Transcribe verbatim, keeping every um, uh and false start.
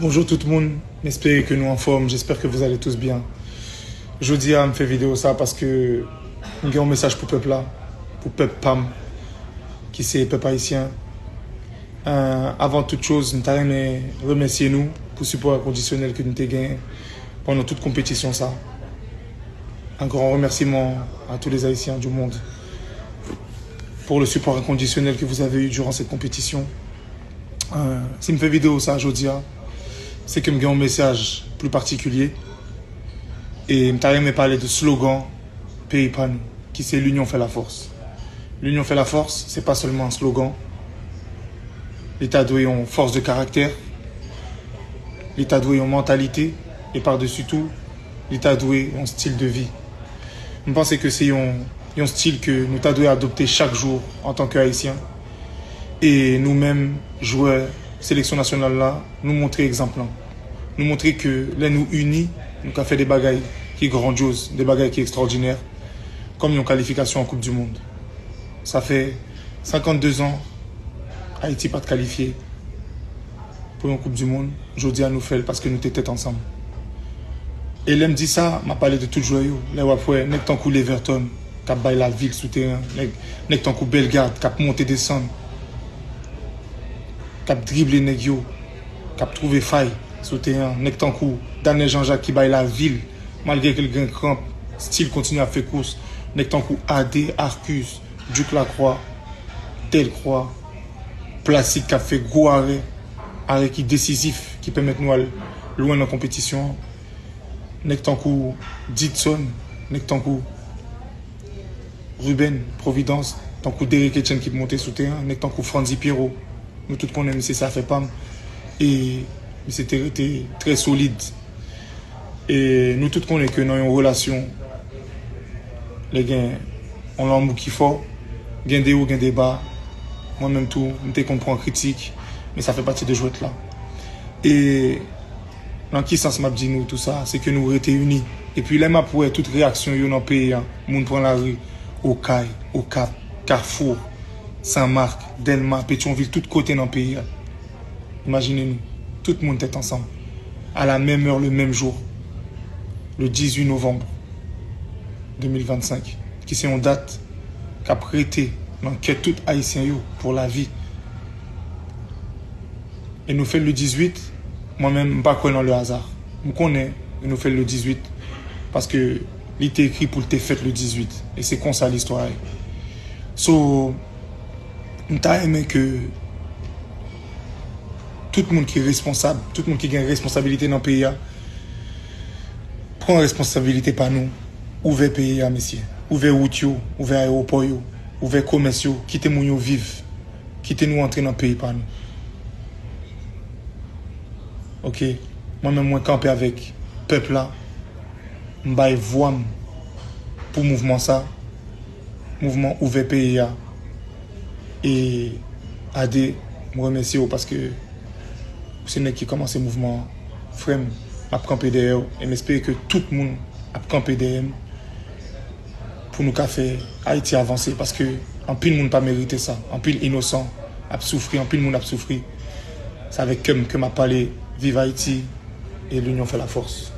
Bonjou tout moun, m espere ke nou anfòm, j'espère que vous allez tous bien. Jodi a, m fè videyo sa paske m gen yon mesaj pou pèp la, pou pèp pa m, ki se pèp ayisyen. Euh, avant toute chose, m ta renmen remèsye nou pou sipò enkondisyonèl ke nou te gen pandan tout konpetisyon sa. Un grand remerciement à tous les Haïtiens du monde pour le support inconditionnel que vous avez eu durant cette compétition. Euh, si m fè videyo sa jodi a, se ke m gen yon mesaj pli patikilye. E m ta renmen pale de slogan peyi pa nou, ki se L'union fait la force. L'union fait la force, se pa sèlman yon slogan. Li ta dwe yon fòs de karaktè. Li ta dwe yon mantalite. E pa desi tou, li ta dwe yon stil de vi. M panse ke se yon, yon stil ke nou ta dwe adopte chak jou antanke Ayisyen. E nou menm, jwè seleksyon nasyonal la, nou montre egzanp lan. Nou montre ke lè nou ini, nou ka fè de bagay ki grandyoz, de bagay ki ekstwòdinè, kòm yon kalifikasyon an Koup di Mond. Sa fè senkannde zan Ayiti pa t kalifye pou yon Koup di Mond. Jodi a, nou fè l paske nou te tèt ansanm. E lè m di sa, m ap pale de tout jwè yo. Lè w ap wè nèg tankou Leverton k ap bay lavil sou teren, nèg, nèg tankou Bellegarde k ap monte desann, k ap drible nèg yo, k ap twouve fay sou teren, nèg tankou Daniel Jean-Jacques ki bay lavil, malgre ke l gen kranp, still kontinye ap fè kous, nèg tankou Ade, Arcus, Duke Lacroix, Delcroix, Placide k ap fè gwo arè, arè ki desizif, ki pèmèt nou al lwen nan konpetisyon an. Nèg tankou Didson, nèg tankou Ruben Providence, tankou Derrick Etienne ki monte sou teren, nèg tankou Frandy Pierrot. Nou tout konnen misye se afè pa m. E misye te rete trè solid. E nou tout konnen ke nan yon relasyon, lè gen yon lanmou ki fò, gen de wo, gen de ba. Mwen menm tou, m te konn pran kritik, men sa fè pati de jwèt la. E nan ki sans m ap di nou tou sa? Se ke nou rete ini. Epi lè m ap wè tout reyaksyon yo nan peyi a, moun pran lari, Okay, Okap, Kafou, Senmak, Dèlma, Petyonvil, tout kote nan peyi a. Imajine nou, tout moun tèt ansanm, à la même heure, le même jour, le dix-huit novembre deux mille vingt-cinq, ki se yon dat k ap rete nan kè tout Ayisyen yo pou lavi. E nou fè l le dizwit, mwen menm, m pa kwè nan le hasard. M konnen nou fè l le dizwit paske li te ekri pou l te fèt le dizwit. E se konsa listwa ye. So, m ta renmen ke tout moun ki responsab, tout moun ki gen responsabilite nan peyi a, pran responsabilite pa nou. Ouvè peyi a, mesye. Ouvè wout yo, ouvè ayewopò yo, ouvè komès yo, kite moun yo viv. Kite nou antre nan peyi pa nou. Oke? Mwen menm, mwen kanpe avèk pèp la. M bay vwa m pou mouvman sa. Mouvman ouvè peyi a. E Ade, m remèsye w paske ou se nèg ki kòmanse mouvman an. Frè m, m ap kanpe dèyè w e m espere ke tout moun ap kanpe dèyè m pou nou ka fè Ayiti avanse, paske anpil moun pa merite sa. Anpil inosan ap soufri, anpil moun ap soufri. Se avèk kè m ke m ap pale. Viv Ayiti e l'union fait la force.